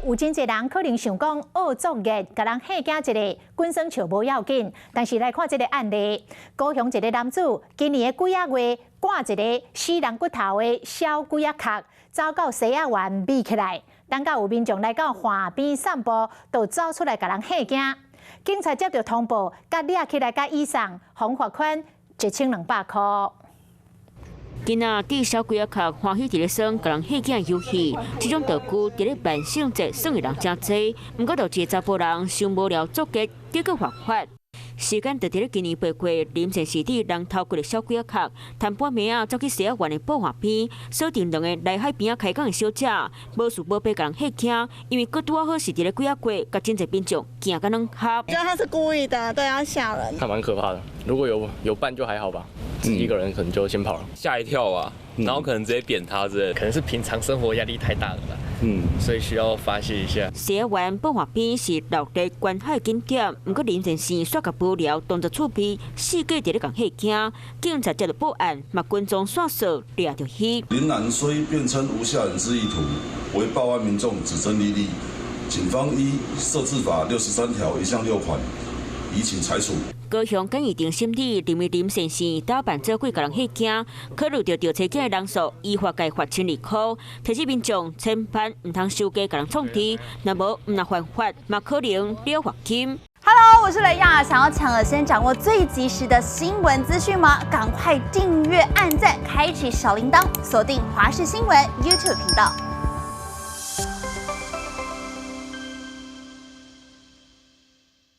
有真濟人可能想講惡作劇，共人嚇驚一下，滾耍笑無要緊。但是來看這個案例，高雄一个男子今年的幾仔月掛一个死人骨頭的小鬼仔殼，走到西仔灣覕起來，等到有民眾來到岸邊散步，就走出來共人嚇驚。警察接到通報，共掠起來，共移送，予罰款1200箍。囡仔戴小鬼仔殼歡喜佇咧耍，共人嚇驚遊戲，這種道具佇咧萬聖節耍的人誠濟，毋過就一个查埔人傷無聊作結，結果犯法。時間就佇咧今年8月，林縣市佇人頭骨的小鬼仔殼，趁半暝仔走去西仔灣的寶岸邊，鎖定兩个來海邊仔開講的小姐，無事無白共人嚇驚，因為閣拄仔好是佇咧幾仔月，共真濟民眾驚甲軟合。覺得他是故意的，對，要嚇人。他蠻可怕的，如果有伴就還好吧，自己一個人可能就先跑了。嚇一跳啊，然後可能直接扁他之類，可能是平常生活壓力太大了吧，所以需要發洩一下。西仔灣寶岸邊是熱鬧觀海景點，毋過林先生煞共無聊當作趣味，四界佇咧共嚇驚，警察接到報案，嘛跟蹤線索掠著伊。林男雖辯稱無嚇人之意圖，惟報案民眾指證歷歷，警方依社治法63條1項6款，移請裁處。高雄簡易庭審理，認為林先生打扮做鬼共人嚇驚，考慮著調查的人數，依法共罰1200箍，提醒民眾千萬毋通收假共人創治，若無毋但犯法，嘛可能了罰金。 Hello，我是雷亞，想要搶先掌握最及時的新聞資訊嗎？趕快訂閱、按讚、開啟小鈴鐺，鎖定華視新聞 YouTube 頻道。